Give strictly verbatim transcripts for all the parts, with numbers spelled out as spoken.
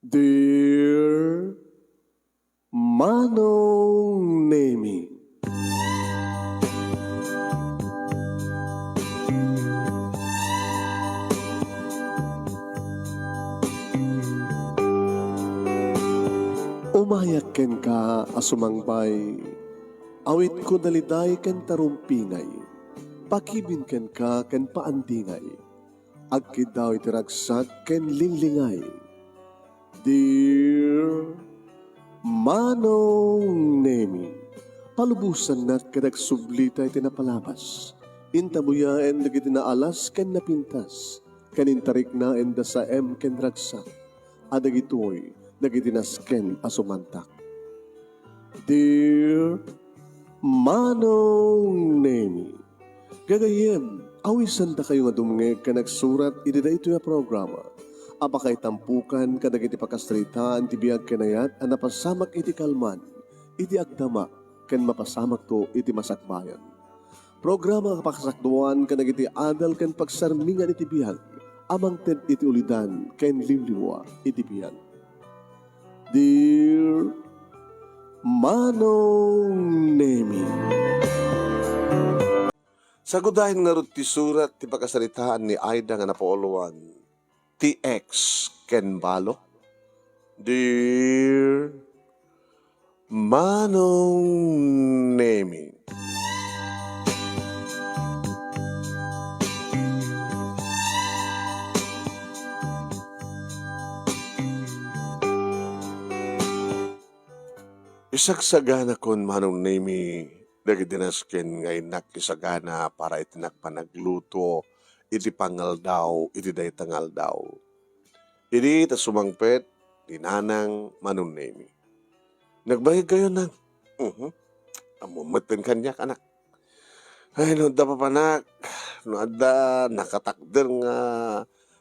Dear Manong Nemi. Umayak kenka a sumangbay, awitko daliday ken tarumpingay, pakibin kenka ken paandingay, agkiddaw iti ragsak ken linglingay. Dear Manong Nemi, palubosannak ket agsublita iti napalabas. Intabuyaen dagiti naalas ken napintas, ken intariknaen da saem ken ragsak, a dagitoy dagiti nasken a sumantak. Dear Manong Nemi, gagayyem, awisandakayo nga dumngeg ken agsurat iti daytoy a programa a pakaitampokan kadagiti pakasaritaan ti biag ken ayat a napasamak iti kalman, iti agdama, ken mapasamakto iti masakbayan. Programa nga pakasakduan kadagiti adal ken pagsarmingan iti biag a mangted iti ulidan ken liwliwa iti biag. Dear Manong Nemi. Sagudayen ngarud ti surat ti pakasaritaan ni Aida nga napauluan, Ti Ex ken Balo. Dear Manong Nemi. Isagsaganakon, Manong Nemi, dagiti nasken nga innak isagana para iti nakpanagluto iti pangaldaw iti dayta nga aldaw. Idi ta sumangpet ti nanang, Manong Nemi. Nagbaegkayo, nang? Mhm. Ammom met ti kaniak, anak. Ay, no adda papanak, no adda nakatakder nga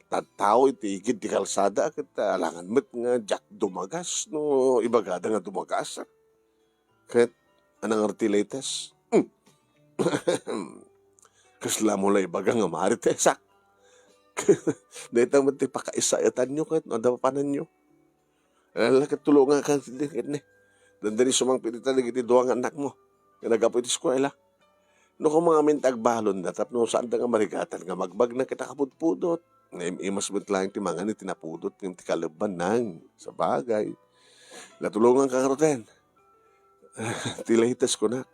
tattao iti igid ti kalsada, ket alangan met nga diak dumagas no ibagada nga dumagas. Ket anang ti latest? Hmm. Kasla mo la ibaga nga maritesak? Dayta met ti pakaisaetanyo ket no adda papananyo. Ala, ket tulonganka ket ni. Dandani sumangpet ita dagiti dua nga annakmo nga naggapu iti eskuela. No koma ngamin ti agbalonda tapno saanda nga marigatan nga magbagna ket a kapudpudot. Naim-imas met laeng ti mangan iti napudot ngem ti kalebban, nang. Sabagay. Natulonganka ngaruden. Ti latest, kunak.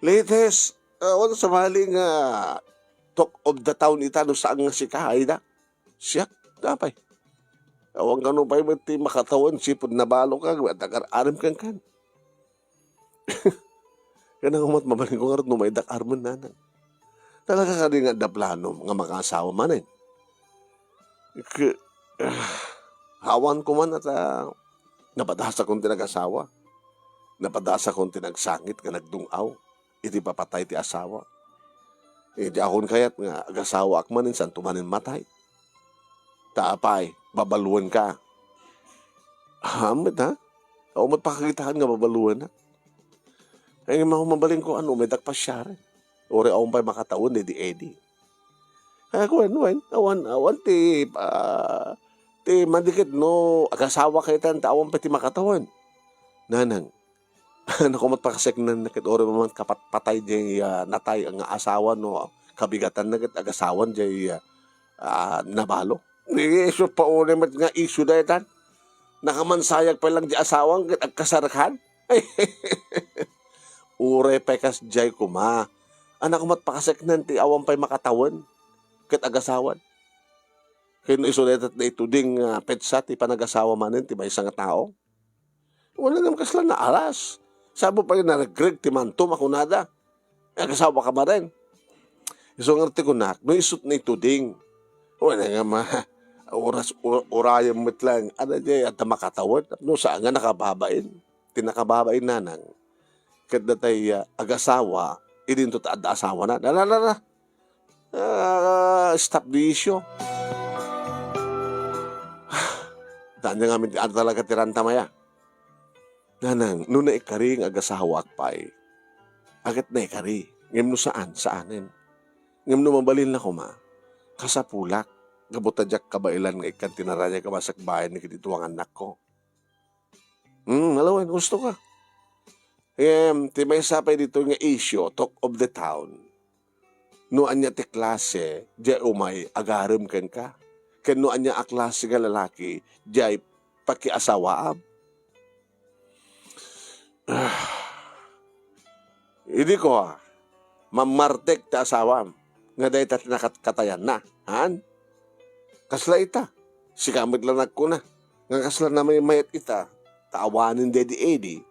Latest, awan sabali nga talk of the town ita no saan nga sika, Aida. Siak, apay. Awan kano pay met ti makatawen, sipud nabaloka, agar-arem kenkan. Kaya nga met mabalinko ngarud no maidak armen, nanang. Talaga kadi nga adda plano nga makaasawa manen? Ke-, ah, awan ko man at, ah, napadasakon ti nagasawa. Napadasakon ti nagsangit nga nagdung-aw iti papatay ti asawa. Iti akon kayat nga agasawaak manen, santo manen matay. Ta apay, babaluenka? Awan met, ha? Awan met pakakitaen nga babaluenak. Ay, ma-, mabalinko, ano, maidak pasiaren. Uray awan pay makatawen, edi, edi. Ay, kuen, wen, awan, awan ti, ah, ti madikit no agasawaka itan ta awan pay ti makatawen. Nanang, Naku, met pakaseknan na ket uray man kapat-, patay jay, ah, natay nga asawa no kabigatanna ket agasawan jay, ah, ah, nabalo. Ni isu pa uray met nga isu daytan. Nakamansayag pay lang jay asawan ket agkasarkan. Uray pay kasjay koma. Naku, met pakaseknan ti awan pay makatawen ket agasawan. Ken isu dayta ituding nga petsa ti panagasawa manen ti maysa nga tao. Wala ngem kasla naaras. Sabo pay naregreg ti mantom a kunada. Agasawaka manen. Isu ngarud ti kunak, no isut' na ituding. Wala ngem, ah, oras, ur-, urayem met lang. Ano jay, adda makatawen. No saan nga nakababain. Ti nakababain, nanang. Ket datay, ah, agasawa, idinto ta adda asawana. Na, na, na, na. Ah, stop the issue. Daan niya ngamin ti, ano talaga ti rantam aya? Nanang, no naikari nga agasawaak pay, aket naikari. Ngem no saan, saanen. Ngem no mabalin la koma, kasapulak. gapu ta diak kabaelan nga ikkan ti narayag a masakbayan dagiti dua nga annakko. Hmm, alawen, gusto ka. Em, ti maysa pay ditoy nga issue, talk of the town. No ania ti klase, diay umay agarem kenka. Ken no ania a klase nga lalaki, diay pakiasawaam. Idi ko, ah, mammartek ti asawam, nga dayta ti nakatkatayanna, han? Kasla ita, sika met la nagkuna, nga kasla namaymayat ita, ta awanen dedi idi,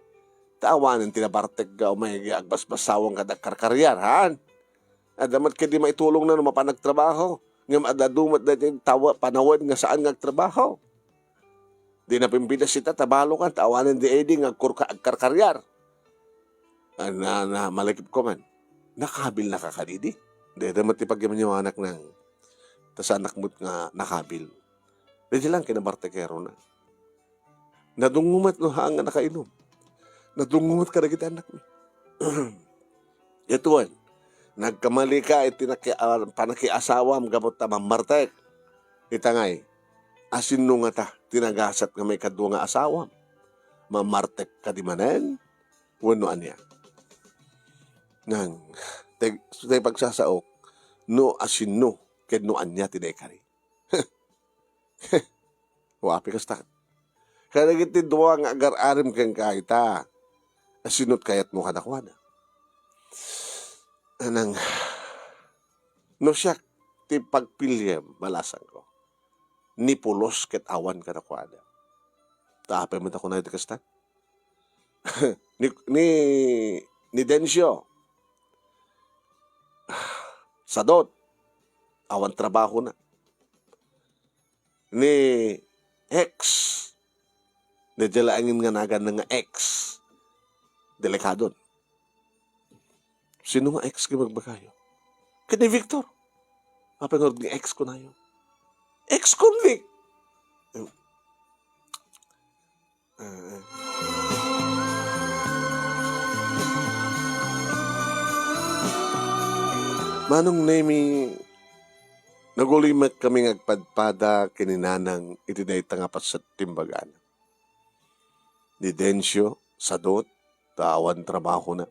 ta awanen ti nabartek nga umay agbasbasawan kada karkariar, han? Adda met kadi maitulongna no mapan agtrabaho, ngem adda dumet daytoy tawa-, panawen nga saan nga agtrabaho. Di napimpidas ita, ta balokan, ta awanen di idi nga agkurka-, agkarkariar. Ah, na, na, malagipko man. Nakabilnaka kadidi? Dayta met ti pagyamanyawanak nang, ta saanak met nga nakabil. Daydi lang kinabartekerona. Nadungngo met no haan nga nakainom. Nadungngo met kadagiti annakmi. Ituan, nagkamali ka iti naki-, ah, panakiasawam gapu ta mammartek. Ita ngay, asinno ngata ti nagasat nga maikadua nga asawam? Mammartek kadi manen? Wenno ania? Nang, tay, tay pagsasaok, no asinno ken no ania ti naikari. Wa, apay kasta. Kadagiti dua nga agar-arem kenka ita, asinno ti kayatmo kadakuada? Anang, no siak ti pagpiliam, balasangko, ni Pulos ket awan kadakuada. Ta apay met a kunayo ti kasta? Ni, ni, ni Dencio, sadot, awan trabahona. Ni X, daydiay laengen nga naganna nga X, delikadon. Sino nga X nga ibagbagayo? Ken ni Victor. Apay ngarud nga X kunayo? Ex-convict! Ah. Manong Nemi, nagulimetkami nga agpadpada ken ni Nanang iti dayta nga paset ti imbagana. Ni Dencio, sadot, ta awan trabahona.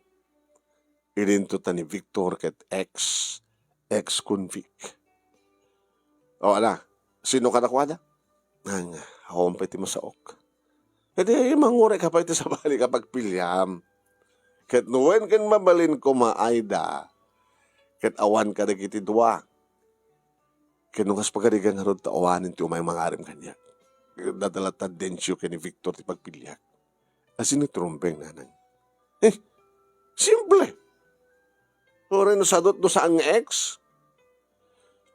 Idinto ta ni Victor ket ex, ex-convict. O, ala, sino kadakuada? Nang, awan pay ti masaok. Iti, mangurek ka pay ti sabali nga pagpiliam. Ket no wen ken mabalin koma, Aida, ket awan kadagiti dua. Ket no kas pagarigan ngarud ta awanen ti umay mangarem kaniak. Dadala ta Dencio ken ni Victor ti pagpiliak. Asin ni Trumpeng, Nanang. Eh, simple. Uray no sadot no saan nga ex.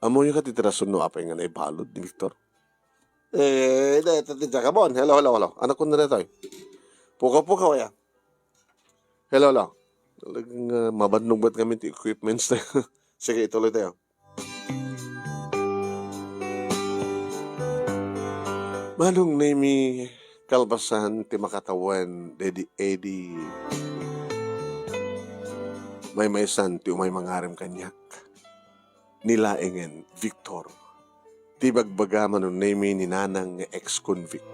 Ammoyo kadi ti rason no apay nga naibalud ni Victor? Eh, dayta ti Jagabon. Hello, hello, hello. Anak ko na daytoy. Pukaw-pukaw, ya. Hello, hello. Talagang, ah, mabannogbat kami ti equipments tayo. Sige, ituloy tayo. Manong Nemi, kalpasan ti makatawen, dedi, edi, maymaysan ti umay mangarem kaniak. Ni laengen, Victor, ti bagbaga Manong Nemi ni Nanang nga ex-convict.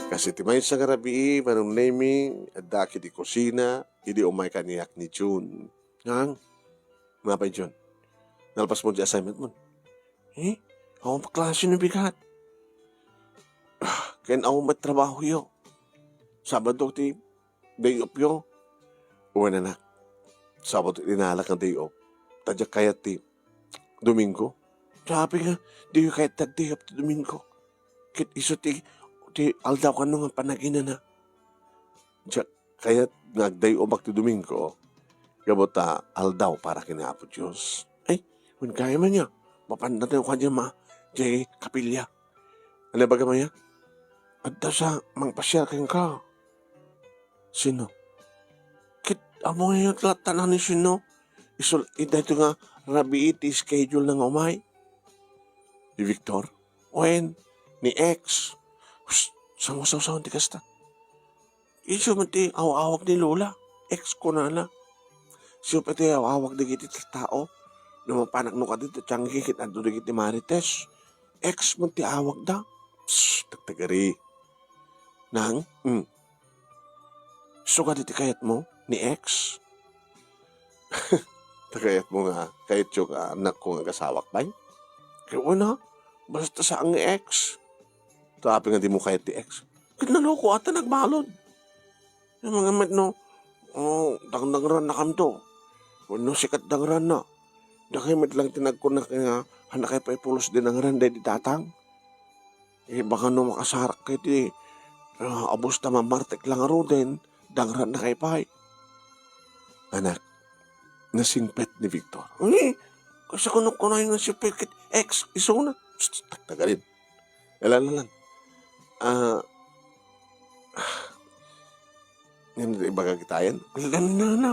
Kas iti maysa nga rabii, Manong Nemi, adda ket iti kusina, idi umay kaniak ni June. Ngang? Mapay, Jun. Nalpas mo di assignment mo. Eh? Awan pa klase no bigat. Ah, ken awan met trabaho yo. Sabado ti day off yo. Wen, anak. Sabado ti inalak nga day off. Ta diak kayat ti Domingo. Sabi nga, di kayat ti day off ti Domingo. Ket isu ti, ti aldaw kano nga panaginana. Diak kayat nga agday-obak ti Domingo, gapu ta aldaw para ken Apo Dios. Ay, wen kaya man ya, mapanna tayo kanya ma, diay kapilya. Ano baga maya? Adda sa mangpasiar kenka. Sino? Ket ammo ngayon lattan ni sino? Isul-, ita ito nga rabii ti schedule na nga umay. Ni Victor? Wen, ni ex? Psst, saan mo sawsawan ti kasta? Isu man ti aw-awag ni Lola, ex kunana. Siya pay ti aw-awag dagiti tao. no mapanak no kadi ti tiangki ket adda dagiti marites. Ex man ti awagda. Psst, tagtagari. Nang, hmm. Isu kadi ti kayatmo ni ex? Ta kayatmo nga, kayatyo nga annakko nga agasawak pay? Ket wen a, basta saan nga ex. Ta apay nga dimo kayat ti ex? Ket naloko a ta nagbalud. Nga met no, o, dangdangrannakanto. Wenno sika ti dangranna. Dakayo met lang ti nagkunak nga, hanakay pay pulos dinangran daydi tatang. Eh, baka no makasarak kay ti, ah, abus ta mamartek lang ngaruden, dangrannakay pay. Anak, nasingpet ni Victor. Uy, kasano kunkunay nga singpet ket ex, isuna? Psst, tagtagarin. Ala, ala, ala. Ah, ngano ti ibaga kitayen? Ala, ala, ala.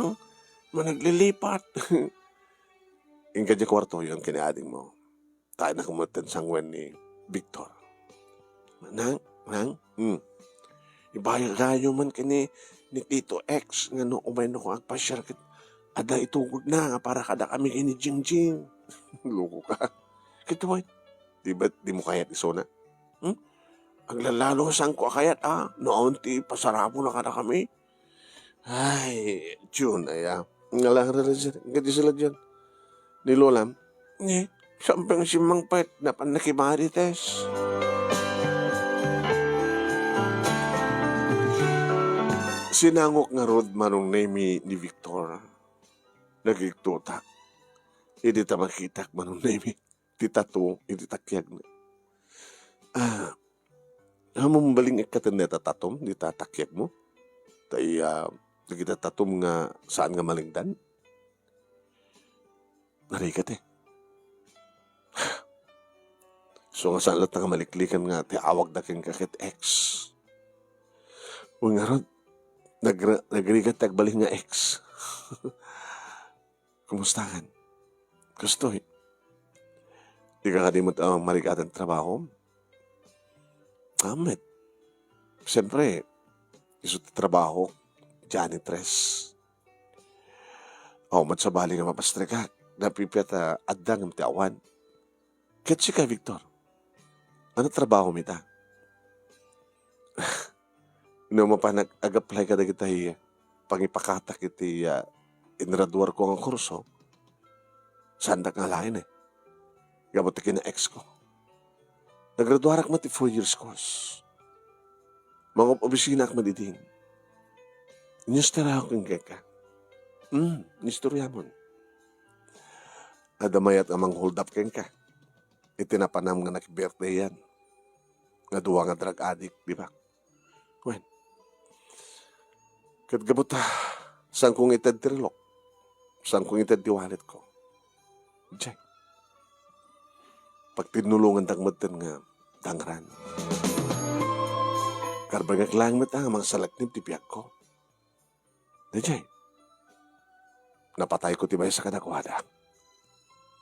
Managlilipat. Inka diay kuartoyo ken ni adingmo. Tayo na kumutan sangwen ni Victor. Nang, nang, hmm. Ibayagayo man ken ni, ni Tito X nga no umay no agpasiar ket adda itugod na nga para kada kami ken ni Jingjing. Loko ka. Ket wen, di ba, di mo kayat isuna? Hmm? Aglalalo sanko a kayat, a, no awan ti pasarapon na kada kami. Ay, Jun, aya. Ngala nga rarasir, kadi sila Jun. Ni Lolam, ni, sampeng simmangpet, napan nakimarites. Sinangok ngarud Manong Nemi ni Victor. Nagigtutak. Idi ta makitak Manong Nemi ti tattoo iti takiagna. Ah, Ammom balin nga ikkaten dayta tattoo, dita takiagmo? Tay, ah, dagita tattoo nga saan nga malengdan? Narigat, eh. So, nga saan latta nga maliklikan nga ti awagda kenka ket ex? Wen ngarud, nagri-, nagrigat ti agbalin nga ex. Kumustakan? Kastoy. Dika kadi met, ah, marigatan trabaho? Amet. Siyempre, isu ti trabaho, janitress. Aw, met sabali nga mapastrekak. Napipia ta adda ngem ti awan. Ket sika, Victor, ano trabaho mi ta? No mapan ag-, ag-apply ka dagiti pangipakatak iti, ah, inraduarko nga kurso, saandak nga alaen, eh. Gapu ti kina-ex ko. Nagraduarak met ti four years course. Mangob-obisinaak met idin. Inistoryaak kenka. Hmm, inistoryaam. Adda mayat a mang-hold up kenka. Iti napanam nga naki-birthday-an. Nga dua nga drug addict, di ba? Wen. Ket gapu ta, saanko nga ited ti relok. Saanko nga ited ti wallet ko. Jay. Pagtinnulongandak metten nga dangran. Karbengek laeng met a nga mangsalaknib ti biagko. Daydiay, napatayko ti maysa kadakuada.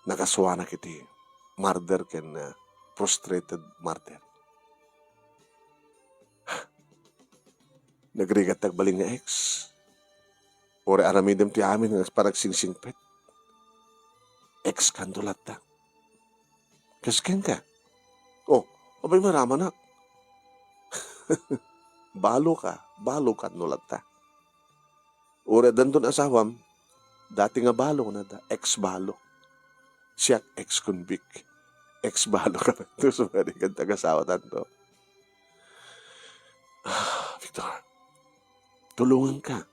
Nakasuanak iti murder ken, ah, frustrated murder. Nagrigat ti agbalin nga ex. Uray aramidem ti amin nga panagsingpet. Ex kanto latta. Kas kenka. Oh, apay maramanak? Balo ka, balo ka no latta. Uray addanton asawam, dati nga balo, nada, ex balo. Siak ex-convict. Ex balo ka. Tus, mari kan tagasawa tanto. Ah, Victor, tulungan ka.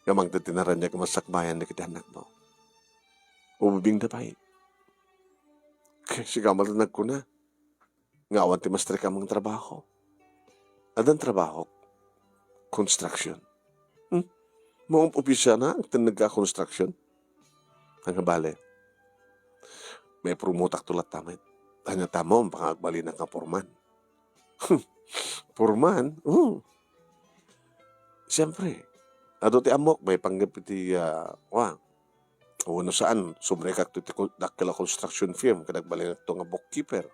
Nga mangted ti naraniag nga masakbayan dagiti annakmo. Ubing da pay. Sika met nagkuna nga awan ti mastrekam nga trabaho. Addan trabahok. Construction. Hmm? Maum-, opisina, agtenneg ka construction. Ania bale? Maipromotak to latta met. Ania ta, maum-, pangaagbalinak nga foreman. Foreman? Oh. Siyempre, adu ti ammok, maipanggep iti, ah, wa, wenno saan, sumrekak to ti kon-, dakkel a construction firm, ket agbalinakto nga bookkeeper,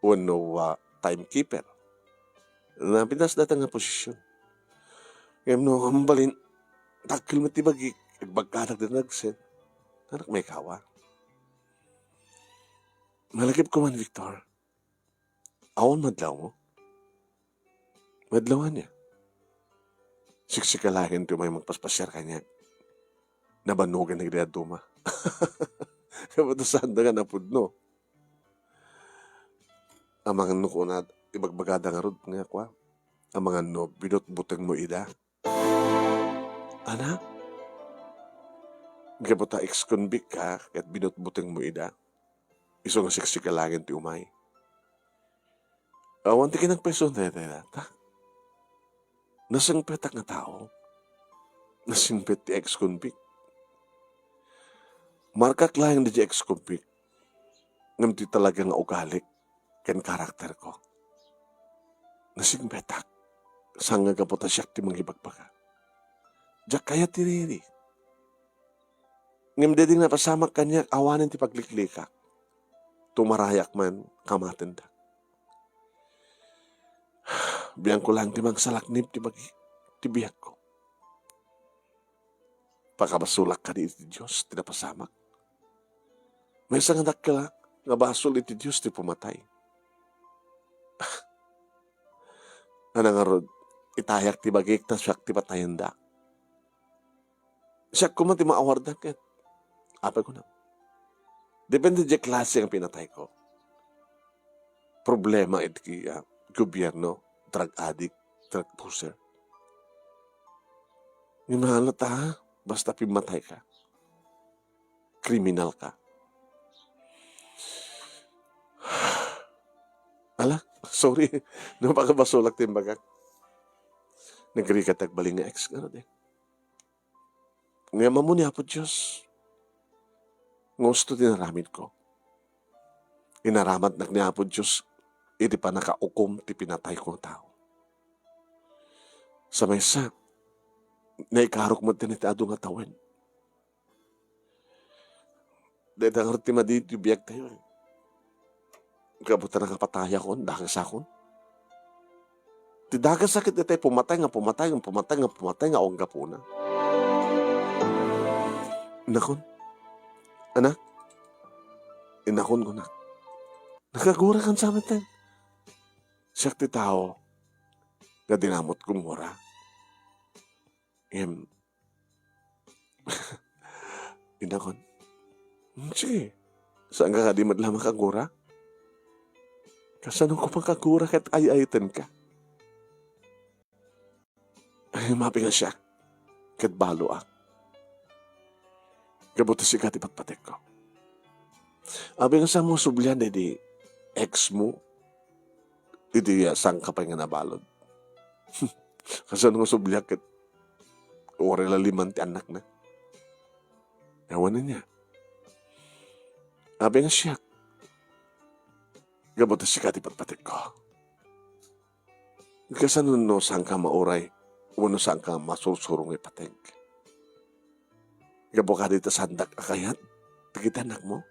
wenno, ah, timekeeper. Napintas dayta nga posisyon. Ngem no, ang balin, dakkel met ti bagik, agbagkatak dita nagsen. Anak, maikawa. Malagipko man, Victor. Awan madlawmo? Madlaw ania? Siksika laeng ti umay mangpaspasiar kaniak. Nabannogen dagiti dadduma. Kabatasan da nga napudno. Amangan no kuna, ibagbagada ngarud nga kua. Amangan no binutbutengmo ida. Ana? Gapu ta ex-convict ka, ket binutbutengmo ida. Isu nga siksika laeng ti umay. Awan ti kinagpayso dayta. Nasingpetak nga tao. Nasingpet ti ex-convict. Markak laeng daydi ex-convict. Ngem ti talaga nga ugalik ken karakterko. Nasingpetak. Saan nga gapu ta siak ti mangibagbaga. Diak kayat ti riri. Ngem daydi nga napasamak kaniak, awanen ti pagliklikak. Tumarayak man, kamatendak. Biangko laeng ti mangsalaknib ti bagi, ti biagko. Pakabasolak kadi iti Dios ti napasamak? Maysa nga dakkel nga basol iti Dios ti pumatay. Ana ngarud, itayak ti bagik ta siak ti patayendak. Siak koma ti maawardan ket. Apay kunam? Depende diay klase nga pinatayko. Problema iti, ah, gobierno, drug addict, drug pusher. Ngem hala ta, basta pimmatay ka. Kriminal ka. Ala, sorry. No, pakabasolak ti imbagak. Nagrigat ti agbalin nga ex, ano di? Ngem ammo ni Apo Dios nga husto ti naramidko. Inaramatnak ni Apo Dios iti pannakaukom ti pinatayko nga tao. Sa maysa, naikarok met iti adu nga tawen. Dayta ngarud ti madi ti biagtayo, eh. Gapu ta nangapatayakon, dakesakon. Ti dakes a ket itay pumatay nga pumatay nga pumatay nga pumatay nga awan gapuna. Innakon, anak, innakon kunak. Nakagura kan sa amin ten. Siak ti tao nga dinamot gumura. Ngem, innakon, "Hmm, sige, saan ka kadi met la makagura? Kasano ko makagura ket ay-ayatenka?" Ay, mapi nga siak, ket baloak. Gapu ta sika ti patpatekko. Apay nga saan mo sublian daydi ex mo? Iti, ah, sangkapay nga nabalud. Kasano nga subliak ket uray la lima ti annakna? Awan ania. Apay nga siak. Gapu ta sika ti patpatekko. Kasano no saanka mauray wenno saanka masursuro nga ipateg? Gapu kadi ta saandak a kayat dagiti annakmo?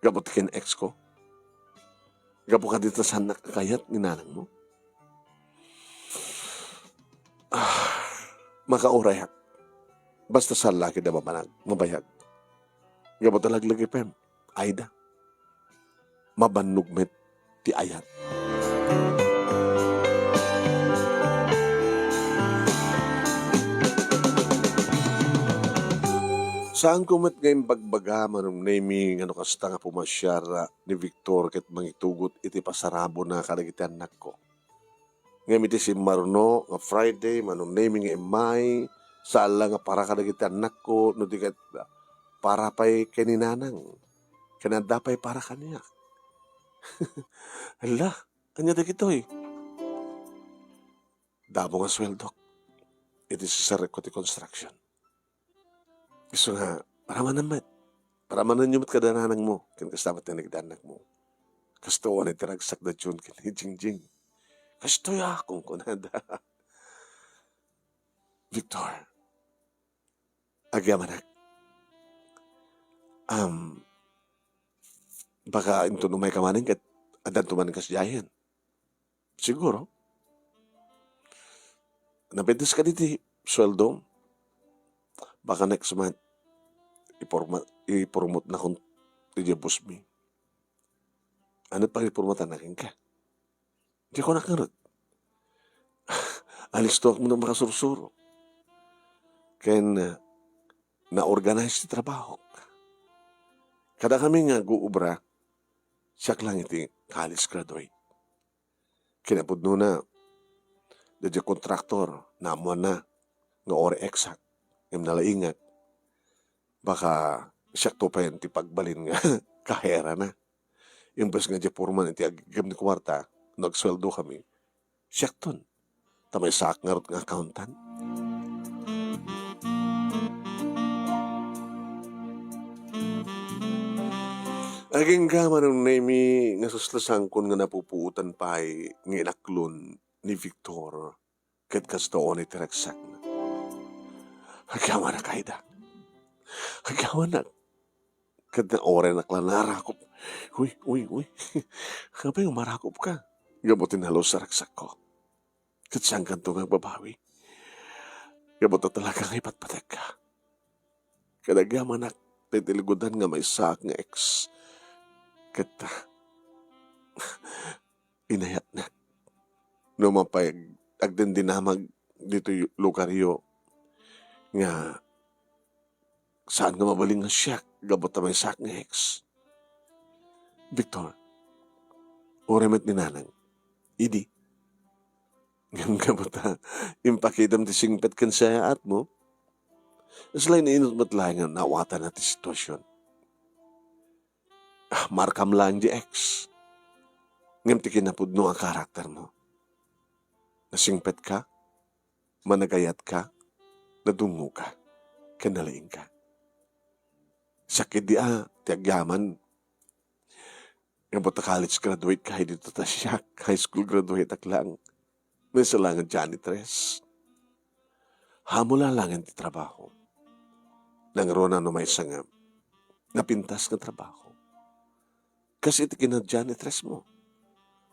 Gapu ti ken-ex ko? Gapu kadi ta saannak a kayat ni nanangmo? Ah, makaurayak. Basta saan la ket a mabanag, mabayag. Gapu ta laglagipem, ayda. Mabannog met ti ayat. Saanko met nga imbagbaga, Manong Nemy, nga no kasta nga pumasiar, ah, ni Victor ket mangitugot iti pasarabona kadagiti annakko. Ngem iti simmaruno nga Friday, Manong Nemy, nga immay, saan la nga para kadagiti annakko, no di ket para pay ken ni nanang, ken adda pay para kaniak. Hala, ania dagitoy? Damo nga sueldok iti sisarekko ti construction. Isu nga, paramanen met. Paramanenyo met kada nanangmo, ken kasta met dagiti annakmo. Kastoy iti ragsak da Jun ken ni Jingjing. Kastoy a, kunkunada. Victor, agyamanak. Am, baka inton umayka manen ket addanto manen kasidiayen. Siguro. Napintas kadi ti sueldo. Baka next month, iporma-, ipormotnakon ti diay boss mi. Ania ti pagripormatanak kenka? Diak kunak ngarud. Alistoak met a makasursuro. Ken, ah, na-organize ti trabahok. Kadakami nga aguubra, siak lang iti college graduate. Kinapudnona, daydiay kontraktor, naammoanna nga uray eksak, ngem nalaingak. Baka siakto payen ti pagbalin nga kaherana. Imbes nga diay foreman iti aggigem ni kuarta, no agsueldokami, siakton. Ta maysaak ngarud nga accountant. Agingga, Manong Nemy, nga saslasangkon nga napupuotan pay nga inaklon ni Victor ket kasta unay ti ragsakna. Agyamanak, Aida. Agyamanak. Ket nauraynak la narakop. Uy, uy, uy. Apay nga marakopka? Gapu ti nalus a ragsakko. Ket saankanto nga agbabawi. Gapu ta talaga nga ipatpategka. Ket agyamanak, ti tilgudan nga maysaak nga ex. Ket, ah, inayatnak. No mapay ag-, agdindinamag ditoy lugaryo nga saan nga mabalin nga siak gapu ta maysaak nga ex. Victor, uray met ni Nanang, idi. Ngem gapu ta impakitam ti singpet ken sayaatmo, kasla inut met laeng nga naawatana ti situasion. Ah, markam laeng diay ex. Ngem ti kinapudno a karaktermo. Nasingpetka, managayatka, nadungngoka, ken nalaingka. Sakit di a, ti agyaman. Gapu ta college graduate ka, idi ta siak, high school graduate ak lang. Maysa laeng a janitress. Amo la laeng ti trabaho. Nangruna no maysa nga napintas nga trabaho. Kas iti kina-janitress mo.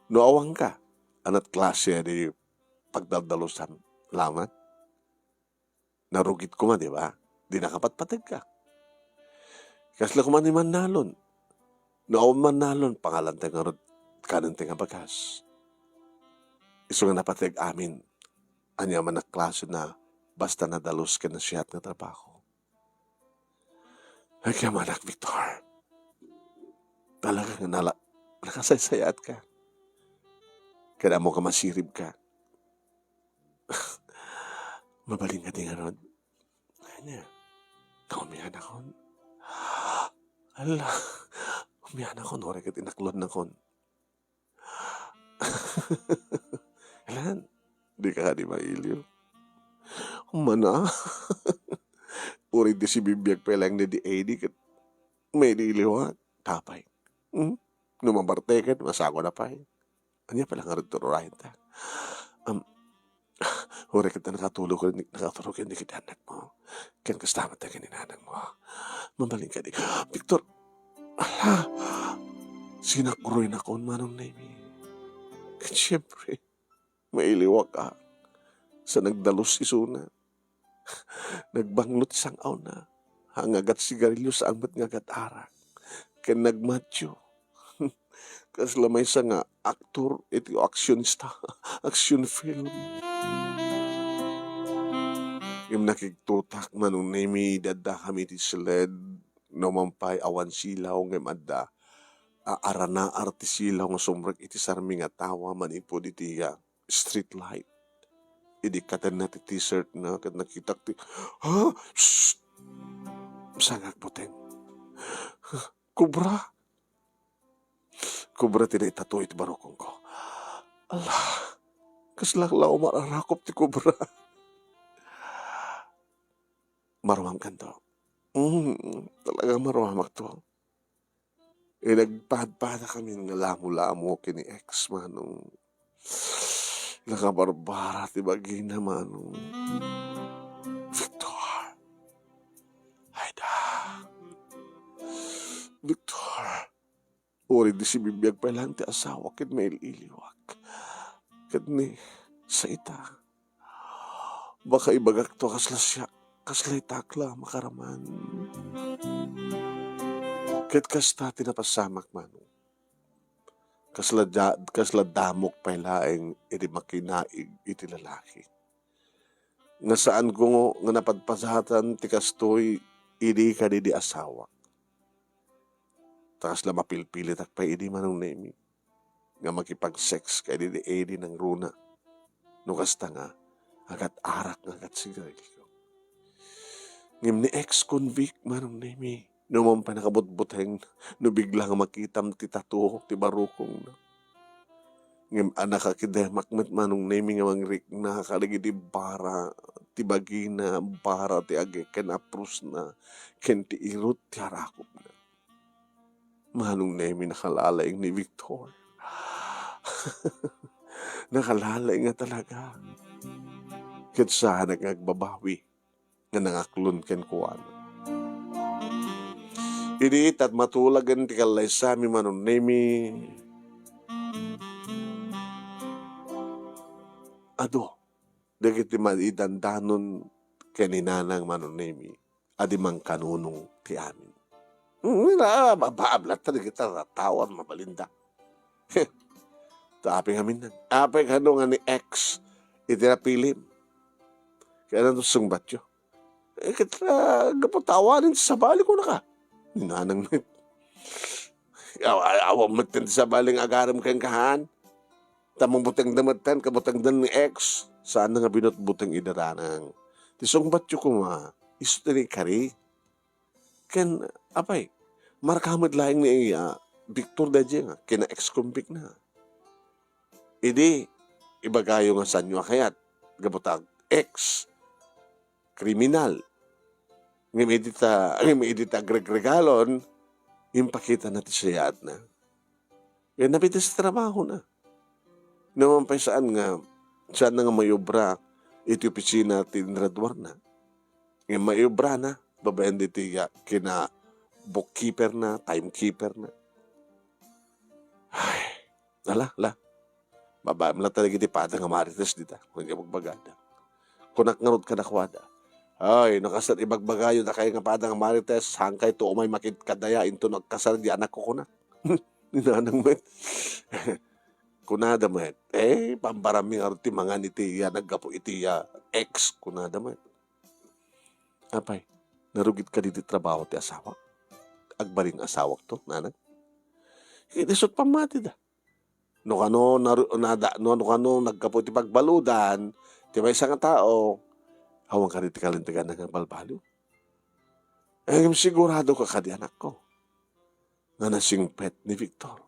No awan ka, anat klase di pagdaldalusan laman? Narugit koma, di ba? Di nakapatpategka. Kasla koma ni mannalon. No awan mannalon, pangalanta ngarud kanen ti nga bagas. Isu nga napateg amin, ania man a klase na basta nadalus ken nasiat nga trabaho. Agyamanak, Victor. Talaga nga nala-, nakasaysayaat ka. Ket ammo ka masirib ka. Mabalin kadi ngarud? Ania? Ta umianakon. Ala, umianakon, uray ket inaklonnakon. Alan, di ka kadi mailiw? Mana? Uray di sibibiag pay laeng ni di A D ket mailiwak. Tapay. Hmm? No mabarteken, masako na pay. Ania pay la ngarud ti urayenta? Am, uray ket nakatulog, nakatulog ken dagiti annakmo. Ken kasta met dagiti nanangmo. Mabalin kadi. Victor, ala, sinakroynakon, Manong Nemy. Ket siempre, mailiwak a. Sa nagdalus isuna. Nagbanglo ti sang-awna. Nga agat sigarilyo, saan met nga agat arak. Ken nagmatio. Kasla maysa nga aktor iti aksionista, action film. Ngem nakigtotak, Manong Nemy, idi addakami iti siled, no man pay awan silaw, ngem adda a aranaar ti silaw nga sumrek iti sarmi nga tawa manipud iti, ah, street light. Idi katenna ti t-shirt na, ket nakitak ti, ha? Psst! Sangak buteng. Kobra! Kobra ti naitato iti barukongko. Ala, kasla la umararakop ti kobra. Maruamkanto. Mm, talaga maruamakto. Inagpadpadakamin nga lamo-lamo ken ni ex, Manong. Nakabarbara ti bagina, Manong. Victor. Ayda. Victor. Uray di sibibiag pay laeng ti asawa ket mail-iliwak. Ket ni, sa ita. Baka ibagakto a kasla siak, kasla itak la a makaraman. Ket kasta ti napasamak, Manong. Kasla da-, kasla damok pay laeng idi makinaig iti lalaki. Nga saanko nga napadpadatan ti kastoy idi kadidi asawak. Ta kasla mapilpilitak pay idi, Manong Nemi, nga makipag-sex kadidi idi nangruna. No kasta nga, agat-arak nga agat sigarilyo. Ngem ni ex-convict, Manong Nemi, no man pay nakabutbuteng, no bigla nga makitam ti tattoo ti barukongna. Ngem a nakakidemak met, Manong Nemi, nga mangrikna kadagiti bara ti bagina, bara ti agek ken aprosna, ken ti irut ti arakupna. Manong Nemi, nakalalaing ni Victor. Nakalalaing nga talaga. Ket saanak nga agbabawi nga nangaklon kenkuana. Idi ita, matulagen ti kallaysami, Manong Nemi, adu dagiti maidandanon ken ni Nanang, Manong Nemi, a di mangkanunong ti amin. Hmm, na, mabaablat ta dagiti tattao a mabalinda. Ta apay ngamin nan. Apay kano nga ni ex iti napilim? Kaya ano sungbatyo? Eh, ket, ah, gapu ta awanen ti sabali, kunaka. Ni Nanang met. Aw-, aw-, awan met ti sabali nga agarem kenka, han? Ta mabutengda metten, kabutengda ni ex. Saan nga binutbuteng ida, Nanang. Ti sungbatyo koma, isu ti naikari. Ken, apay, marka met laeng ni, ah, Victor daydiay nga kina-ex-convict na. Idi, ibagayo nga saanyo a kayat, gapu ta ex, kriminal. Ngem idi ta, ngem idi ta agregregalon, impakitana ti sayaatna. Ken napitas ti trabahona. Naman pay saan nga, saan nga mayobra iti opisina ti inraduarna. Ngem mayobrana, babaen ditoy, ah, kina bookkeeperna, timekeeperna. Ay, ala, ala. Babaem latta dagiti pada nga Marites dita, ken ibagbagada. Kunak ngarud kadakuada, "Ay, no kasla ibagbagayo dakay nga pada nga Marites, saankayto umay makit kadaya inton agkasar di anakko," kunak. Ni Nanang met. Kunada met, "Eh, pambarammi ngarud ti mangan iti iya naggapu iti iya ex," kunada met. "Apay, narugit kadi ti trabaho ti asawak? Agbalin asawakto, Nanang?" Ket isut' pammatida. No kano naru-, nada-, no, no kano naggapu iti pagbaludan ti maysa nga tao, awan kadi ti kalintegan nga agbalbaliw? Ngem sigurado ka kadi, anakko, nga nasingpet ni Victor?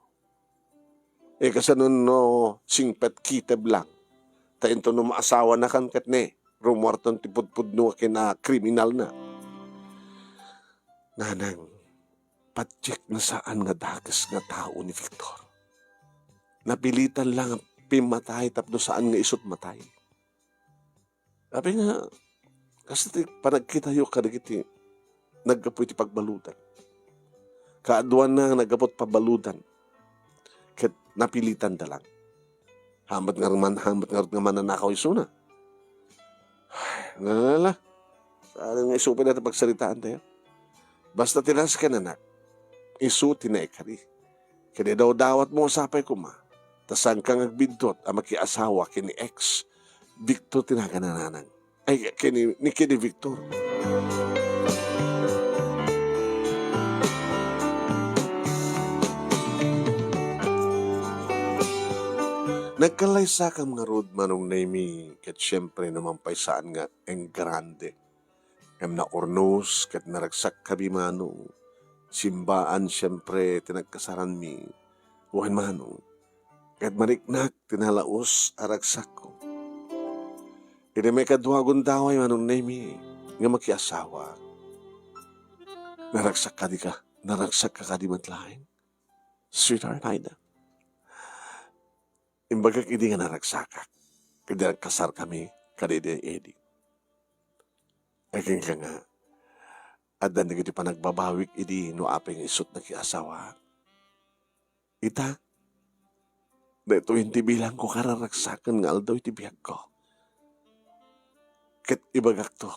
Eh, kasano no singpet kiteb lang? Ta inton no maasawana kan ket ne, rumuarton ti pudpudno a kinakriminalna. Nanang, patiek nga saan nga dakes nga tao ni Victor. Napilitan lang a pimmatay tapno saan nga isut' matay. Apay nga, kasta ti panagkitayo kadagiti naggapu iti pagbaludan. Kaaduanna nga naggapu ti pagbaludan, ket napilitanda lang. Hamat nga man, hamat nga, nga mananakaw isuna. Ay, nalala. Saan nga isu pay dayta pagsaritaan tayo? Basta ti nasken, anak, isu ti naikari. Ket idawdawatmo, sapay koma, ta saanka nga agbiddut a makiasawa ken ni ex Victor ti nagana, Nanang. Ay, ken ni, ni, ken ni Victor. Nagkallaysakam ngarud, Manong Nemi, ket siempre, no man pay saan nga engrande. Ngem naurnos ket naragsakkami, Manong. Simbaan, siempre, ti nagkasaranmi. Wen, Manong, ket mariknak ti nalaus a ragsakko. Idi maikadua a gundaway, Manong Nemi, nga makiasawa, naragsak kadi ka, naragsakka kadi met laeng, sweetheart Aida? Imbagak idi nga naragsakak, idi nagkasarkami kadi Eddie. Akinka nga, addan dagiti panagbabawik idi no apay nga isut' nakiasawaak. Ita, daytoyen ti bilangko kararagsaken nga aldaw iti biagko. Ket ibagakto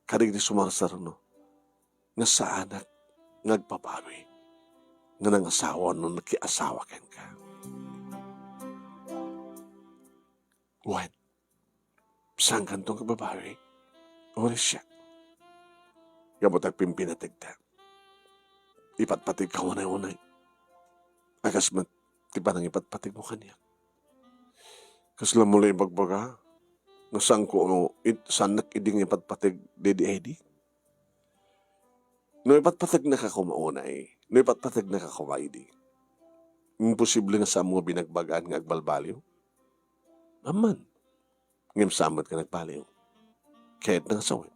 kadagiti sumarsaruno nga saanak nga agbabawi nga nangasawa no nakiasawa kenka. Wen, saankanto nga agbabawi? Uray siak. Gapu ta agpimpinategta. Ipatpategka unay-unay. A kas met ti panangipatpategmo kaniak. Kasla mo la ibagbaga nga saanko, it-, saannak idi nga ipatpateg daydi Eddie? No ipatpategnaka koma unay, no ipatpategnaka koma idi, imposible nga saanmo nga binagbagaan nga agbalbaliw. Amman, ngem saan met nga nagbaliw. Kayatna nga sawen,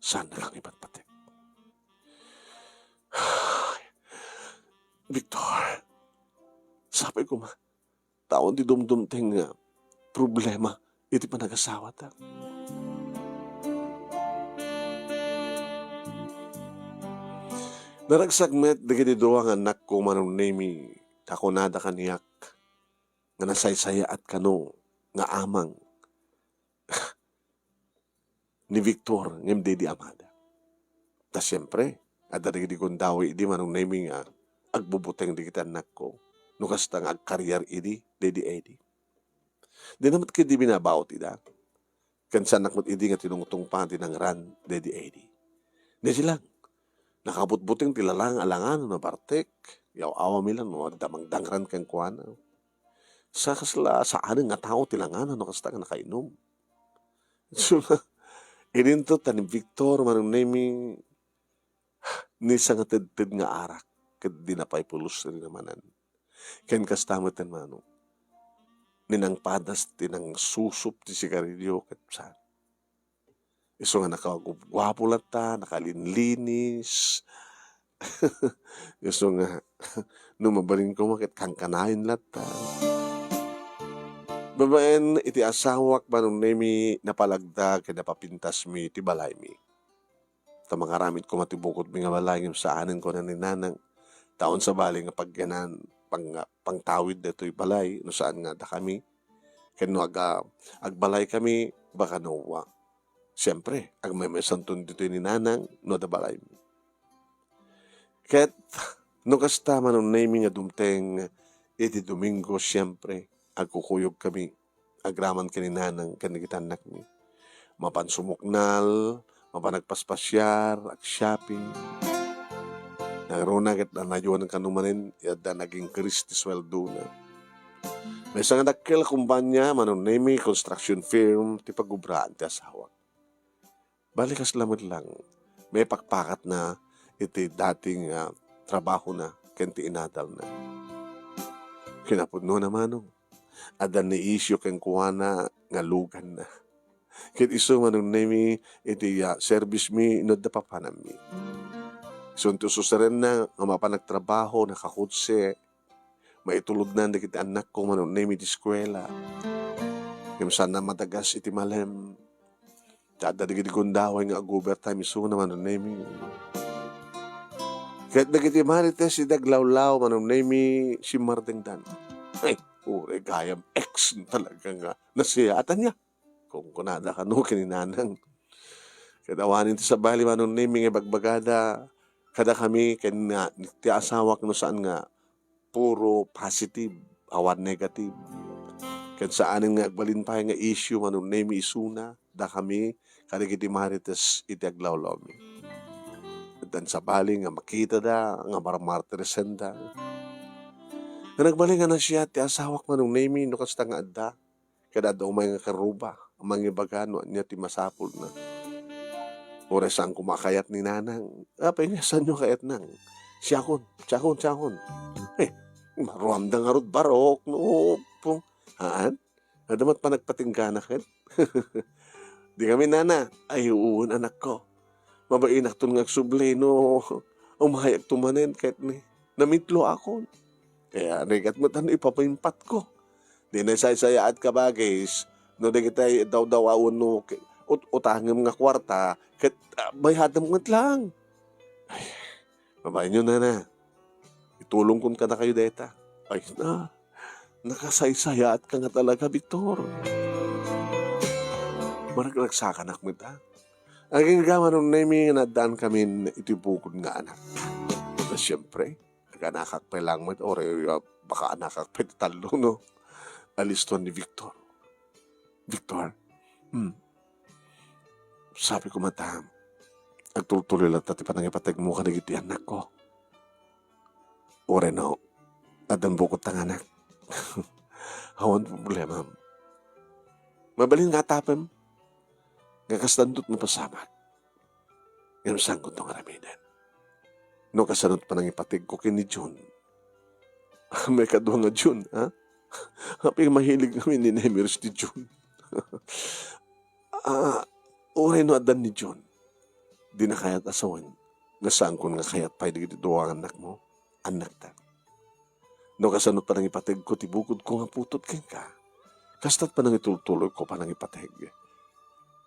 saannaka nga ipatpateg. Victor, sapay koma, ta awan ti dumdumteng nga problema iti panagasawata. Naragsak met dagiti dua nga annakko, Manong Nemy, ta kunada kaniak nga nasaysayaat kano nga amang ni Victor ngem daydi amada. Ta siempre, adda dagiti gundaway idi, Manong Nemy, nga agbubuteng dagiti annakko no kasta nga agkariar idi daydi Eddie. Dina met ketdi binabaut ida. Ken saannak met idi nga tinungtungpa ti nangran daydi Eddie. Daydi lang, nakabutbuteng ti lalang a langan no bartek, yaw-awami lang no adda mangdangran kenkuana. Sa kasla saanen nga tao ti langan no kasta nga nakainum. So, idinto ta ni Victor, Manong Nemy, ni sangatedted nga arak, ket di napay pulos rin a manen. Ken kasta met, Manong, ni nangpadas ti nangsusup ti sigarilio ket saan. Isu nga nakagubguapo latta, nakalinlinis. Isu nga, no mabalin koma ket kankanayon latta. Babaen iti asawak, Manong Nemy, napalagda ken napapintasmi ti balaymi. Ta mangaramid koma ti bukodmi nga balay ngem saanen, kuna ni Nanang. Ta awan sabali nga pagyanan, pang-, pangtawid daytoy balay no saan nga dakami. Ken no aga-, agbalaykami, baka nawa. Siempre, agmaymaysanton ditoy ni Nanang no adda balaymi. Ket no kasta, Manong Nemy, nga dumteng iti Domingo, siempre, agkukuyogkami, agraman ken ni Nanang ken dagiti annakmi. Mapan sumuknal, mapan agpaspasiar, ag-shopping. Nangruna ket nanayon kano manen, adda nag-increase ti sueldona. Maysa nga dakkel a kumpanya, Manong Nemy, construction firm ti pagubraan ti asawak. Bali, kasla met lang, maipakpakatna iti dating, ah, trabahona ken ti inadalna. Kinapudnona, Manong, adda ni-issue kenkuana nga luganna. Ket isu, Manong Nemy, iti, ah, service mi no adda papanammi. Isu ti ususarenna nga mapan agtrabaho, nakakotse, maitulodnan dagiti annakko, Manong Nemy, iti eskuela. Ngem saanna madagas iti malem. Ta adda dagiti gundaway nga ag-overtime isuna, Manong Nemy. Ket dagiti marites idi aglawlaw, Manong Nemy, simmardengdan. Ay, uray gayam ex talaga nga nasiyaatan niya. Kunkunada kano ken ni Nanang. Ket awanen ti sabali, Manong Nemy, nga ibagbagada kadakami ken nga ti asawak no saan nga puro positive, awan negative. Ken saanen nga agbalin pay nga issue, Manong Nemy, isuna, dakami kadagiti marites iti aglawlawmi. Addan sabali nga makitada nga marmartiresenda. Nga nagbalin nga nasiat ti asawak, Manong Nemy, no kasta nga adda. Ket adda umay nga karuba a mangibaga no ania ti masapulna. Uray saan koma a kayat ni Nanang. Apay nga saanyo kayatnang? Siakon, siakon, siakon. Eh, maruamda ngarud barok, no? Haan? Adda met panagpatinggana ket. Dikami, Nana. Ay, wen, anakko. Mabainakton nga agsubli no umayakto manen ket ni namitloakon. Kaya rigat met no ipapaimpatko. Di nagsaysayaat kabagis no dagiti dawdaw a wenno ke-, ut-, utangem nga kuarta ket, ah, bayadem met lang. Ay, babaenyo, Nana. Itulongkon kadakayo dayta. Ay, na, nakasaysayaatka nga talaga, Victor. Maragragsakanak met, ah. Agingga, Manong Nemy, nga naaddaankamin iti bukod nga anak. Na, siyempre, aganakak pay lang met, uray, ah, baka anakak pay ti tallo, no? Aliston ni Victor. Victor. Hmm. Sabi ko met, agtultuloy latta ti panangipategmo kadagiti annakko. Uray no, addan bukod ta nga anak. Awan problema. Mabalin nga atapem. Nga kasdanto ti mapasamak. Ngem saanko ti nga aramiden. No kasano ti panangipategko ken ni Jun. May kadua nga Jun, ha? Apay mahilig kami ni Nemiris ti Jun. Ah, uray no addan ni Jun. Di na kayat a sawen. Nga saankon nga kayat pay dagiti dua nga annakmo. Annakta. No kasano panangipategko ti bukodko nga putot kenka, kasta't panangitultuloyko panangipateg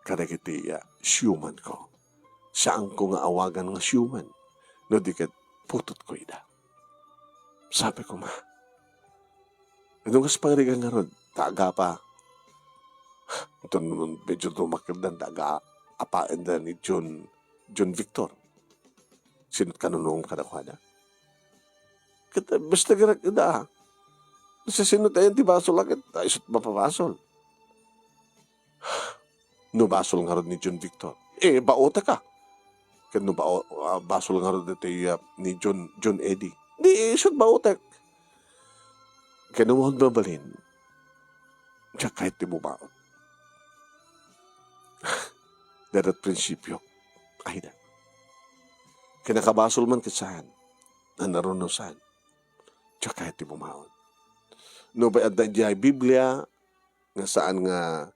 kadagiti, ah, siumanko. Saanko nga awagan nga siuman, no di ket putotko ida. Sabi ko, "Ma, adu nga pagarigan ngarud, ta agapa." Ito medyo dumakildan, ta aga-, apaenda ni John, John Victor. Sino't kanunuom kadakuada? Ket, basta garak ida, ah. Sasino tayo ti basol a ket, ay, isu't mapabasol. No basol ngarud ni John Victor, eh, baotek a. Ket no bao-, ah, basol ngarud iti, ah, ni John, John Eddie, di, isu't baotek. Ket no mabalin, diak kayat ti bumaot. Dayta ti prinsipio. Ay, da. Kinakabasol man ket saan. Nanaruno saan. Diak kayat ti bumaot. No pay adda idiay Biblia, nga saan nga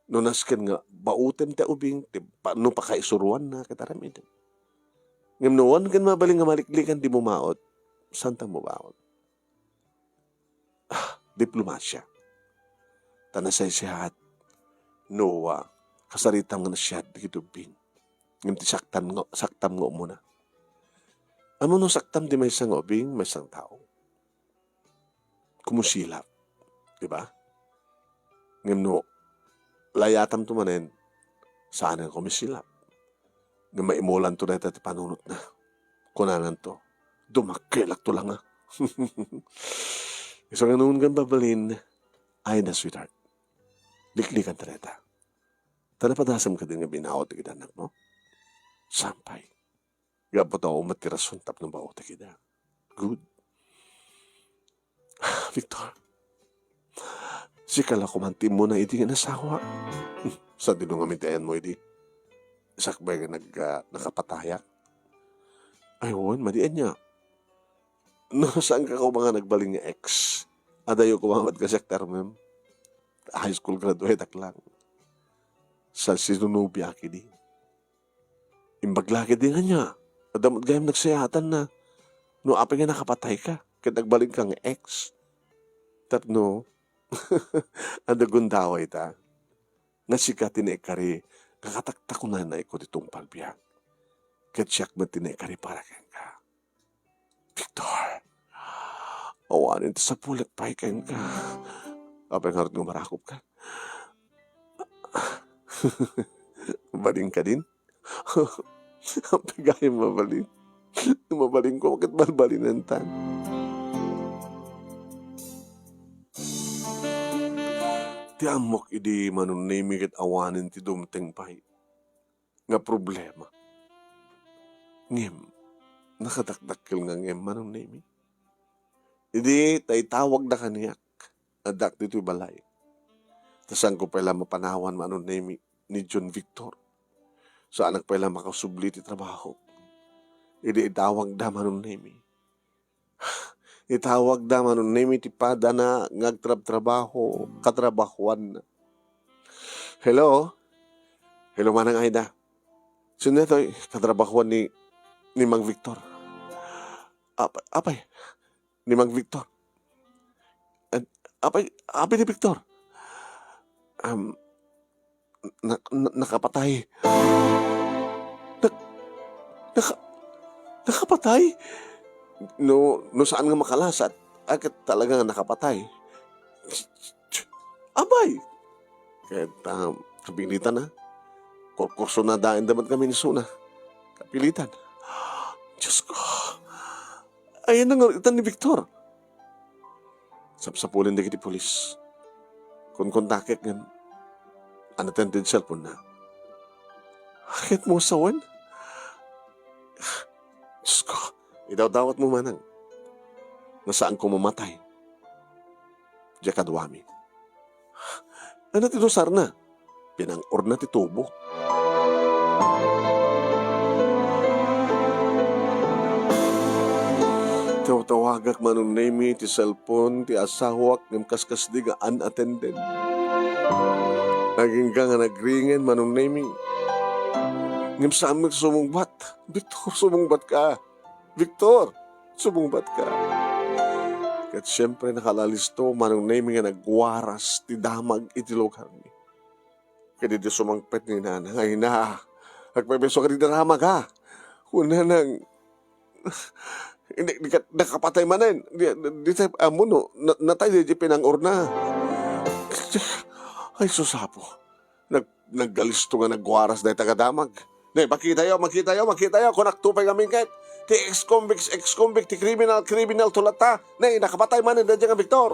no nasken nga baotem ti ubing, ti pa-, no pakaisuruanna, ket aramidem. Ngem no awan ken mabalin nga maliklikan ti bumaot, saanta bumaot. Ah, diplomasia. Ta nasaysayaat no, ah, kasaritam nga nasiad dagiti ubbing. Ngem ti saktan nga, saktam nga umuna. Ammom no saktam ti maysa nga ubing, maysa nga tao. Kumusilap. Di ba? Ngem no, layatamto manen, saan nga kumisilap. Ngem maimulanto dayta ti panunotna. Kunananto, "Dumakkelakto la nga." Isu nga nungan babalin, ay na, sweetheart. Liklikan ta dayta. Ta napadasem kadin nga binaot dagiti annakmo? Saan pay. Gapu ta awan met ti rason tapno baotek ida. Good. Victor, sika la koman ti immuna idi nga inasawa. Sadino ngamin ti ayanmo idi? Sakbay nga nag-, ah, nakapatayak? Ay, wen, madi ania. No, saanka koma nga nagbalin nga ex? Adayo koma met kasiak ti armem. High school graduate ak lang. Sa sinunubiak idi. Imbag la ketdi nga ania, adda met gayam nagsayaatanna. No apay nga nakapatayka, ket nagbalinka nga ex. Tapno, adda gundawayta. Nga sika ti naikari nga kataktakonanayko ti tungpal biag. Ket siak met ti naikari para kenka. Victor, awanen ti sapulek pay kenka. Apay ngarud nga marakopka? Mabalin kadin? Apay gayam mabalin? Mabalinko ket balbalinentan. Ti ammok idi Manong Nemi ket awanen ti dumteng pay nga problema. Ngem, nakadakdakkel nga ngem, Manong Nemi. Idi ta itawagda kaniak, addak ditoy balay. Ta saanko pay la mapanawan, Manong Nemi, ni John Victor. Saanak pay la makasubli ti trabaho. Idi itawagda, Manong Nemi. Itawagda, Manong Nemi, ti padana nga agtrabtrabaho, katrabahoanna. Hello? Hello, Manang Aida. Sino toy katrabahoan ni, ni Mang Victor? Ap-, apay, ni Mang Victor. Eh, apay, apay ni Victor? Um, na-, na-, nakapatay. Nak-, naka-, nakapatay? No, no saan nga makalasat, ay, ket talaga nga nakapatay. Abay! Ket, um, kapilitan na. Kurkurso na dain damat kami ni Suna. Kapilitan. Diyos ko. Ayan na nga itan ni Victor. Sapsapulen dagiti pulis. Kunkuntakek ngem, Unattended cellphone na. Ket mo sawen? Diyos ko, idawdawatmo manang. Nga saanko mamatay. Diay kaduami. Ania ti dusarna? Pinang-orna ti tubo. Tawtawagak, Manong Nemy, ti cellphone ti asawak ngem kaskasdi nga unattended. Agingga nga nagringen, Manong Nemy. Ngem saan met sumungbat. Victor, sumungbat ka. Victor, sumungbat ka. Ket siempre, nakalalisto, Manong Nemy, nga nagwaras ti damag iti lugarmi. Ket idi sumangpet ni Nana, ay na, agpayso ka ti damag, ha? Kunana nga, hindi, di ka, nakapatay manen. Di, di, di tayo, amo no, na, natay di, di pinang-orna. Ay, susapo. Nag-, naggalisto nga nagwaras dayta nga damag. Ne, makitayo, makitayo, makitayo, kunak to pay ngamin ket. Ti ex-convict, ex-convict, ti criminal, criminal to latta. Ne, nakapatay manen dayta nga Victor.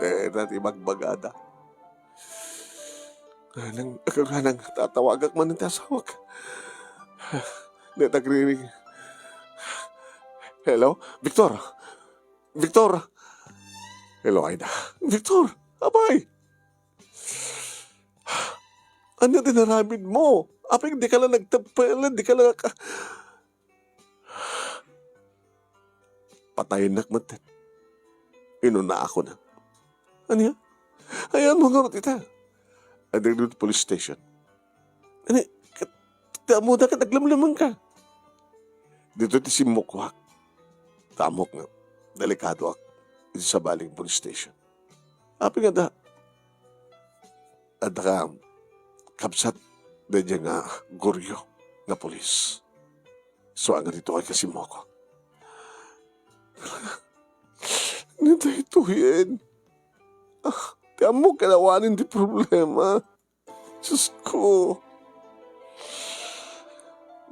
Eh, dati bagbagada. Nang, nang tatawagak manen ti asawak. Ne, nagriring. Hello? Victor? Victor? Hello, Aida. Victor! Abay! Ania ti inaramidmo? Apay, di ka la nagtapel, di ka la ka-, patayennak met. Inunaakon. Ania? Ayanmo ngarud ita. Adda ditoy police station. Ani, ket, ti ammoda ket aglemlemengka. Ditoy ti simmukoak. Ta ammok nga, delikadoak iti sabali nga police station. Apay nga adda, adda ka kabsat daydiay nga Gorio nga pulis. Saan nga ditoy ka simmuko. Ni daytoyen. Ah, ti ammok kanawanen ti problema. Diyos ko.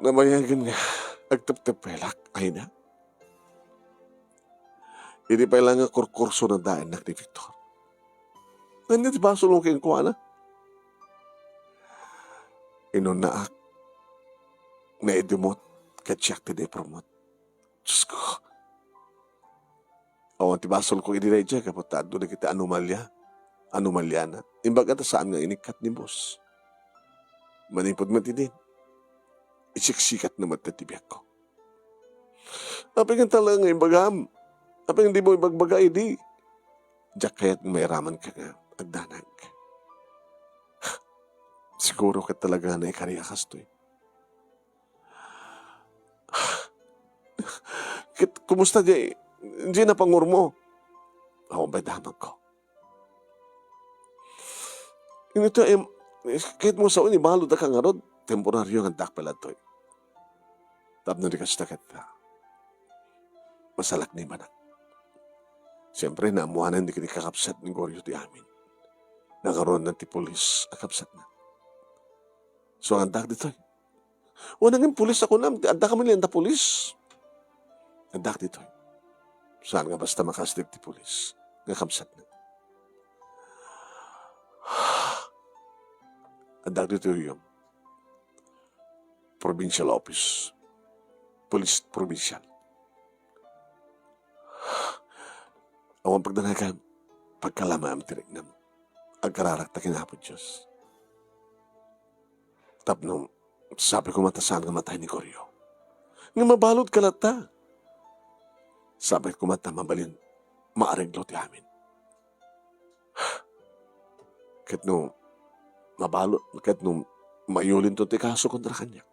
Nabayagen nga agteptepelak, Aida. Idi pay la nga kurkurso, nadaennak ni Victor. Ania ti basolmo kenkuana? Inunaak, naidumot, ket siak ti naipurmot. Diyos ko. Awan ti basolko idi daydiay, gapu ta adu dagiti anomalia, anomaliana. Imbag ta saan nga inikkat ni boss. Manipud met idin, isiksikatna met ti biagko. Apay nga talaga nga imbagam? Apay nga dimo ibagbaga idi? Diak kayat nga mairamanka nga agdanag. Siguro ket talaga nga naikari a kastoy. Ket, kumusta diay, diay napangurmo? Awan pay damagko. Inito, em, ket mo sao, ibaludka ngarud, temporario nga addak pay la ditoy. Tapno di kasta ket, ah, masalaknibanak. Siempre, naammoanan dagiti kakabsat ni Gorio ti amin. Nangaruanna ti pulis a kabsatna. So, addak ditoy. Wen, nangin pulis a kunam, ti adda kami laeng ta pulis. Addak ditoy. Saan nga basta makasdeg ti pulis nga kabsatna. Addak ditoy, um, provincial office. Pulis provincial. Awan pagdanagam, pagkalamaem ti riknam. Agkararak ta ken Apo Dios. Tapno, sabi koma ta saan nga matay ni Gorio. Nga mabalud ka latta. Sabi koma ta mabalin maareglo ti amin. Ket no mabalud, ket no mayulinto ti kaso kontra kaniak,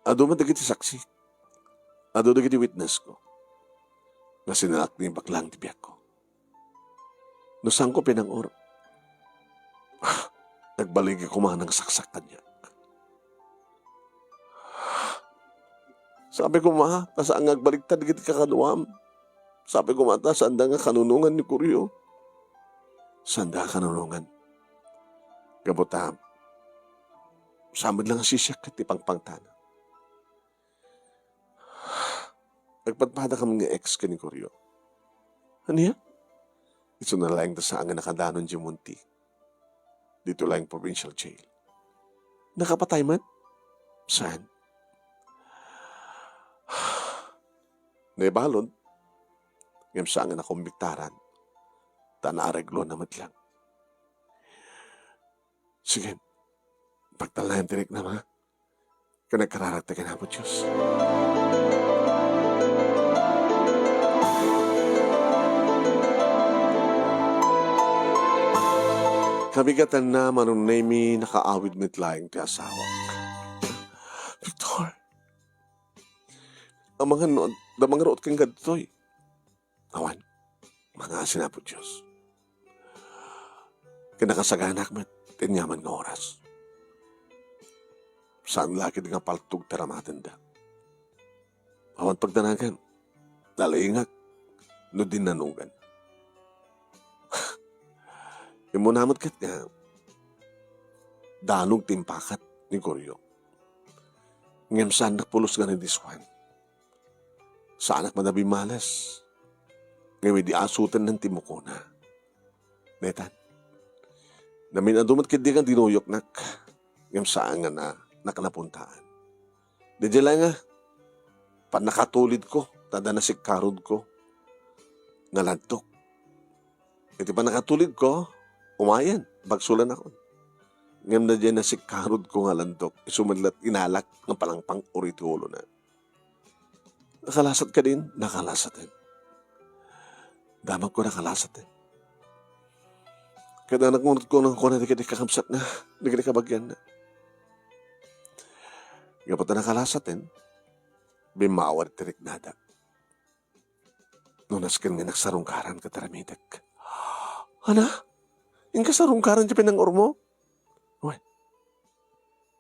adu met dagiti saksi, adu dagiti witnessko, nga sinalaknibak laeng ti biagko. No saanko pinangur, nagbaligi koma nga nangsaksak kaniak. Sabi koma, ta saan nga agbaligtad dagiti kakaduam. Sabi koma, ta saanda nga kanunongan ni Gorio. Saanda nga kanunongan. Gapu ta, saan met la nga sisiak ket ti pangpangtana. Agpadpadakami nga ex ken ni Gorio. Ania? Isuna laeng ta saan nga nakadanon diay monti. ditoy laeng provincial jail. Nakapatay man? Saan? Naibalud, ngem saan nga nakumbiktaran, ta naaregloan na met lang. Sige, pagtalnayan ti riknam, ha? Ken agkararagta ken Apo Dios. Kabigatanna, Manong Nemi, nakaawid met laeng ti asawak. Victor, amangan no adda mangruot kenka ditoy. Awan, mangngaasin Apo Dios. Ken nakasaganak met ti aniaman nga oras. Saan la ketdi nga paltog ti aramatenda. Awan pagdanagan, nalaingak no dinnanugan. Immuna met ket nga danog ti impakat ni Gorio. Ngem saannak pulos nga nadiswan. Saanak met a bimmales. Ngem idi asoten ti mukona, netan, namin-adu met ketdi nga dinuyoknak. Ngem saan nga na, nakanapuntaan. Daydiay laeng a pannakatulidko, ta adda nasikkarudko nga landok. Iti pannakatulidko, umayen, bagsolanakon. Ngem daydiay nasikkarudko nga landok, isu met la't inalak nga palangpang-uri ti ulona. Nakalasat kadin? Nakalasaten. Damagko, nakalasaten. Ket anak ngarud ko nang kuna dagiti kakabsatna, dagiti kabagianna. Gapu ta nakalasaten, bimmawad ti riknada. No nasken nga nagsarungkaran ket aramidek. Ana? Inka sarungkaran ti pinangngaurmo? Wen,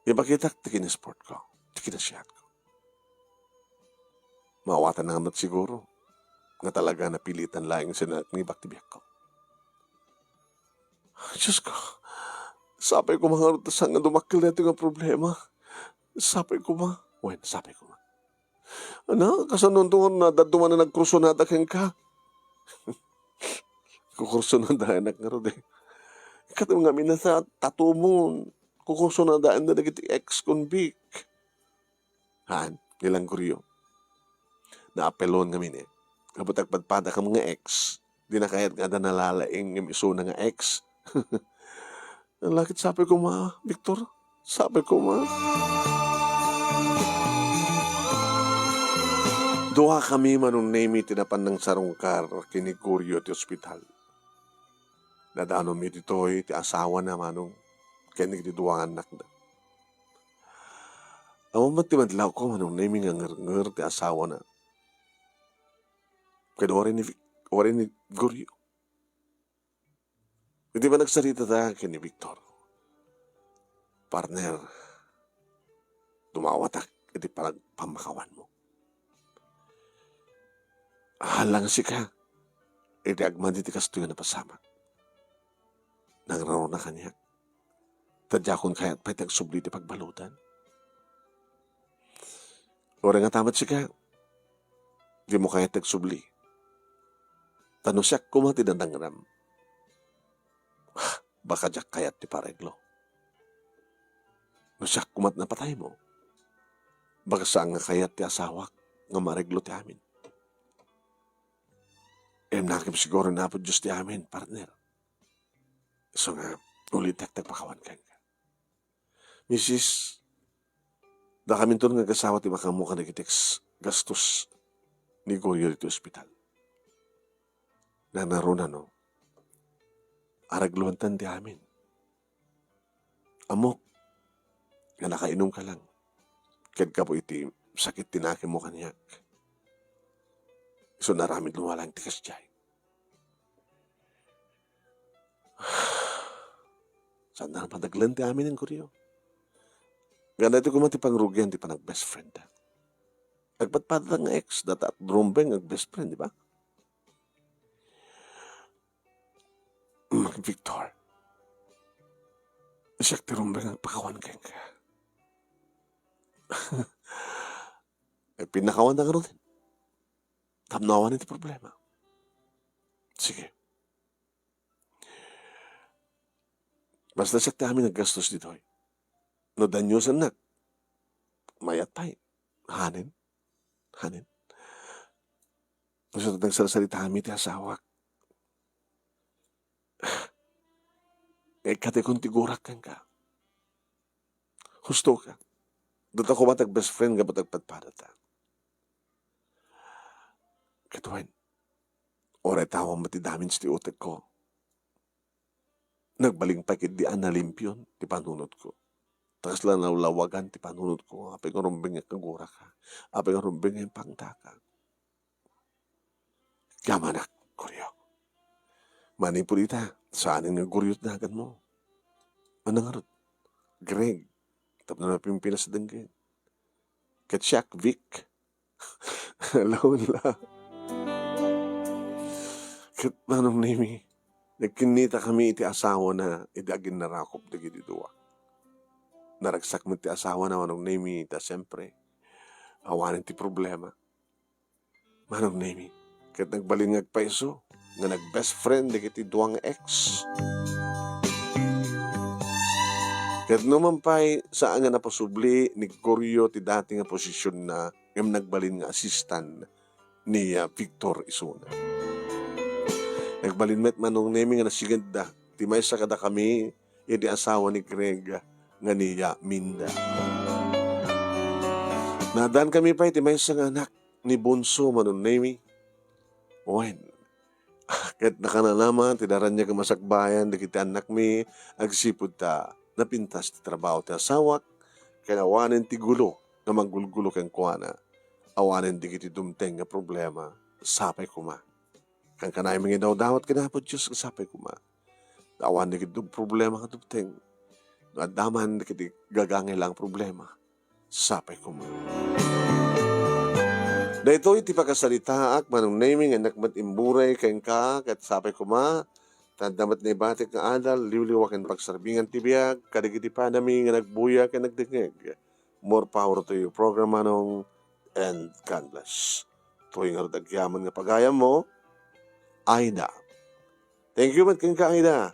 ibagitak ti kinasportko, ti kinasiatko. Maawatanna met siguro nga talaga napilitan laeng nga sinanaknibak ti biagko. Diosko, sapay koma ngarud ta saan nga dumakkel daytoy nga problema. Sapay koma. Wen, sapay koma. Ana, kasano ngarud nga dadduma nga nagkursonada kenka? Kukursonadaennak ngarud, eh. Ket ngamin a sa tatumon, kukursonadaenda dagiti ex-convict. Haan, ni Langgorio. Naapelon ngamin, eh. Gapu ta agpadpadakam nga ex, dina kayat nga adda nalalaing ngem isuna nga ex. Lakit sapay koma, Victor. Sapay koma. Duakami, Manong Nemi, ti napan nangsarungkar ken ni Gorio ti ospital. Nadanonmi ditoy ti asawana, Manong, ken dagiti dua nga annakda. Awan met ti madlawko, Manong Nemi, nga ngernger ti asawana ken uray ni Vic-, uray ni Gorio. Iti panagsaritata ken ni Victor, partner, dumawatak iti panag-, pammakawanmo. Haan lang sika, iti agmadi ti kastoy nga napasamak. Nangraruna kaniak, ta diakon kayat pay ti agsubli ti pagbaludan. Uray ngata met sika, dimo kayat ti agsubli. Ta no siak koma ti nadangnam, baka diak kayat ti pareglo. No siak koma ti napataymo, baka saan nga kayat ti asawak nga mareglo ti amin. Imnakem siguro ni Apo Dios ti amin, partner. Isu nga, ulitek ti agpakawan kenka. Misis, dakaminton nga agasawa ti makaammo kadagiti ex-, gastos ni Gorio iti ospital. Nangraruna no, aregluantan ti amin. Ammok nga nakainumka lang. Ket gapu iti sakit ti nakemmo kaniak, isu nga aramidmo laeng ti kasdiay. Saan nga padaglen ti amin, Gorio. Ngem daytoy koma ti pangrugian ti panag-best friend. Agpadpada nga ex, data at rumbeng ag-best friend, di ba? Victor, siak ti rumbeng agpakawan kenka. Eh, pinakawan na ngarud. Tapno awan ti problema. Sige. Basta siak ti amin naggastos ditoy. No daniusennak, mayat pay. Hanen? Hanen? Isu ti nagsarsaritaami ti asawak. Nga ikkatekon ti gurak kenka. Husto ka. Dita koma ti best friend nga patagpadpadata. Ket wen, uray tawon met ti damage ti utekko. Nagbalin pay ketdi a nalimpion ti panunotko. Ta kasla nalawlawagan ti panunotko. Apay nga rumbeng nga kaguraka. Apay nga rumbeng nga impangtaka. Yamanak, Goryo. Manipud ita, saanen nga Goryo ti naganmo. Ania ngarud? Greg. Tapno napimpinas denggen. Ket siak, Vic. Alone la. Ket Manong Nemi, nagkinnitakami iti asawana idi aginnarakop dagiti dua. Naragsak met ti asawana, Manong Nemi, ta siempre, awanen ti problema. Manong Nemi, ket nagbalin nga agpayso nga nag-best friend dagiti dua nga ex. Ket numan pay, saan nga napasubli ni Goryo ti dati nga posisionna ngem nagbalin nga asistan ni, ah, Victor isuna. Nagbalin met, Manong Nemi, nga nasingedda ti maysa kadakami idi asawa ni Greg nga ni, ah, Minda. Naaddankami pay ti maysa nga anak ni Bunso, Manong Nemi. Wen, ket nakananaman ti naraniag a masakbayan dagiti annakmi agsipud ta napintas ti trabaho ti asawak, ken awanen ti gulo nga manggulgulo kenkuana. Awanen dagiti dumteng nga problema, sapay koma. Kankanaymi nga idawdawat ken Apo Dios nga sapay koma. Awan dagiti problema nga dumteng. No adda man dagiti gagangay la nga problema, sapay koma. Daytoy ti pakasaritaak, Manong Nemi, nga innak met imburay kenka, ket sapay koma, ta adda met naibatik nga adal, liwliwa ken pagserbingan ti biag, kadagiti padami nga nagbuya ken nagdengngeg. More power to you, program, Manong, and God bless. Toy ngarud agyaman nga pagayammo, Aida. Thank you met kenka, Aida.